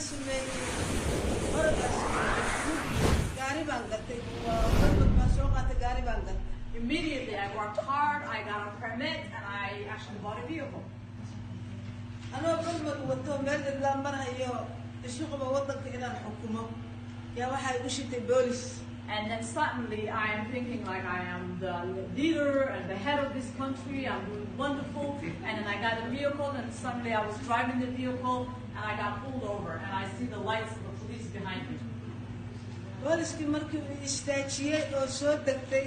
Waxaan sameeyey, orodaan sameeyey, gaari baan gatay, permit baan soo qaatay, gaari baan gatay. Immediately, I worked hard, I got a permit, and I actually bought a vehicle. Anoo permit wato meel cidlaan marhayo isu qabo waddanka inaan xukumo yaa waxaa igu shitay boolis. And then suddenly I am thinking like I am the leader and the head of this country, I'm doing wonderful. And then I got a vehicle, and suddenly I was driving the vehicle and I got pulled over and I see the lights of the police behind me. Booliskii markii uu istaajiyey oo soo degtay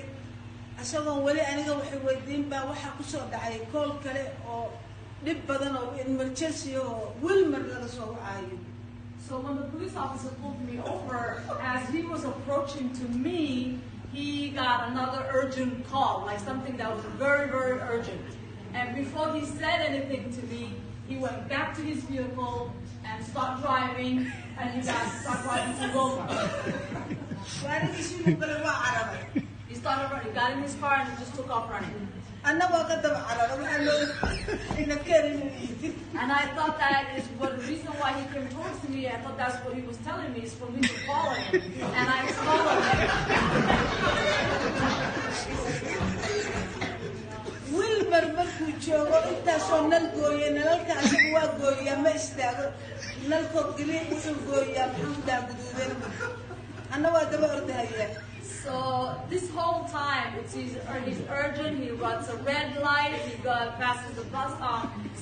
isagoon weli aniga waxay weydiin baa waxaa kusoo dhacay call kale oo dhib badan oo emergency oo Willmar laga soo wacaayo. So when the police officer pulled me over, as he was approaching to me, he got another urgent call, like something that was very, very urgent. And before he said anything to me, he went back to his vehicle and started driving, and he got started driving to Willmar. Gaarigiisii buu galay, waa cararay. He started running, got in his car, and he just took off running. Anna waa ka daba cararay, waxaa loo ina keen inuu yidhi. And I thought that is what the reason why he came towards me. I thought that's what he was telling me, is for me to follow him. And I followed him. Willmar markuu joogo intaasoo nal gooye, nalalka asaga waa gooyaa, ma istaago, nalkoo geliya wuxuu gooyaa maxamudaa guduudan, anna waa daba ordahayaa. So this whole time, it's he's urgent. He runs a red light. He passes the bus,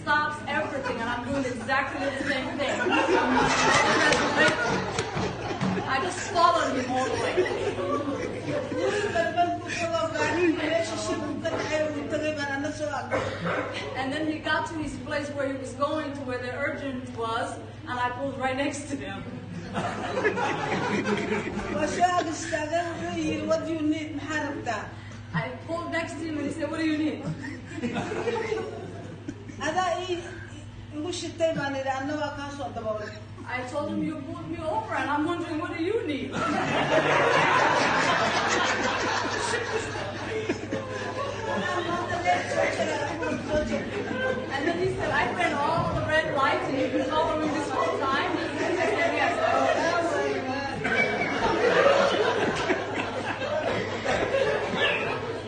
stops everything, and I'm doing exactly the same thing. I just followed him all the way. Willmar markuu tago gaarigii meesha shilku ka dhacay uu tagay baan anna soo agay. And then he got to his place where he was going to, where the urgent was, and I pulled right next to him. Waa soo ag istaagay, wuxuu yidhi, "What do you need? Maxaa rabtaa?" I pulled next to him and he said, "What do you need?" Adaa ii igu shitay baan idhi, anna waa kaa soo daboolay. I told him, "You pulled me over and I'm wondering, what do you need?" Waxaan maanta leer soo jaray, adiguna soo jartay. And then he said, "I ran all the red lights and you've been following me this whole time?" I said, "Yes." I was.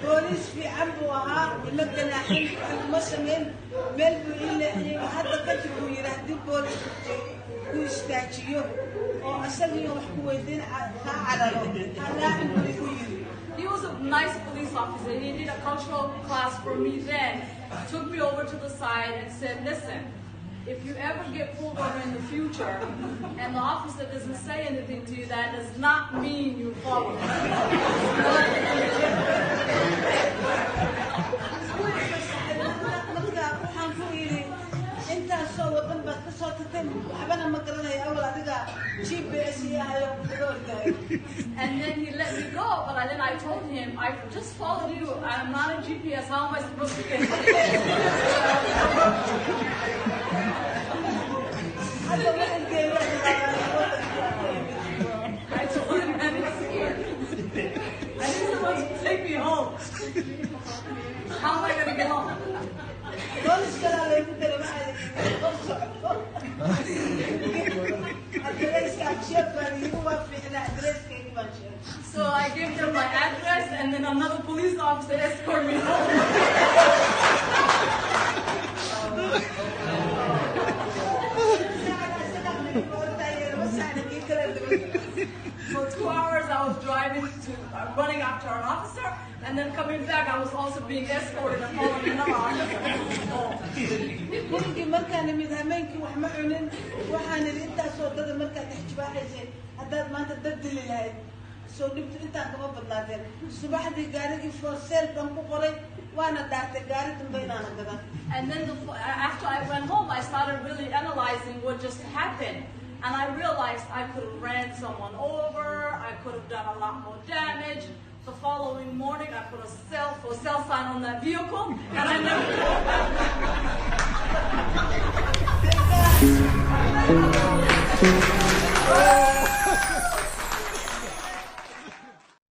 Booliis fiican buu ahaa, ima ganaaxin, iguma samayn, meel buu ii leexiyey. Hadda kadib buu yidhi haddii boolis ku istaajiyo oo isagii wax ku weydiin kaa cararo ha raacin buu igu yidhi. He was a nice police officer. He did a cultural class for me then, took me over to the side and said, "Listen, if you ever get pulled over in the future and the officer doesn't say anything to you, that does not mean you follow." Wuu fasaxay. Marka waxaan ku yidhi intaasoo wadan baad ka soo tagtay, waxbana ma garanayo, awal adiga GPS ii ahayo ku daba ordahay. And then he let me go, but then I told him, "I just followed you. I'm not a GPS. How am I supposed to get here?" Hadda waxaan geeyaa wadankii aan ka imid. I told him, "And it's here. I need someone to take me home. How am I going to get home?" Boolis kalaa laygu daray, waxaa la yidhi qor soco addresska sheeg baan yidhi, waa fiicnaa addresskaygi baan sheegay. So I gave them my address, and then another police officer escorted me home. Saacada isagaa laygu ordaya, 2 saacna kii kale daba. For 2 hours, I was driving to, running after an officer, and then coming back, I was also being escorted and following another officer home. Gurigii markaan imid hameenkii wax ma cunin, waxaan idhi intaasoo dada markaad dhex jibaaxaysay haddaad maanta dad dili lahayd soo dhibtu intaan kama badnaateen. Subaxdii gaarigii for sale baan ku qoray, waana dhaartay gaari dambe inaana gadan. And then after I went home, I started really analyzing what just happened. And I realized I could have ran someone over, I could have done a lot more damage. The following morning, I put a sell for sale sign on that vehicle, and I never drove back. Thank God.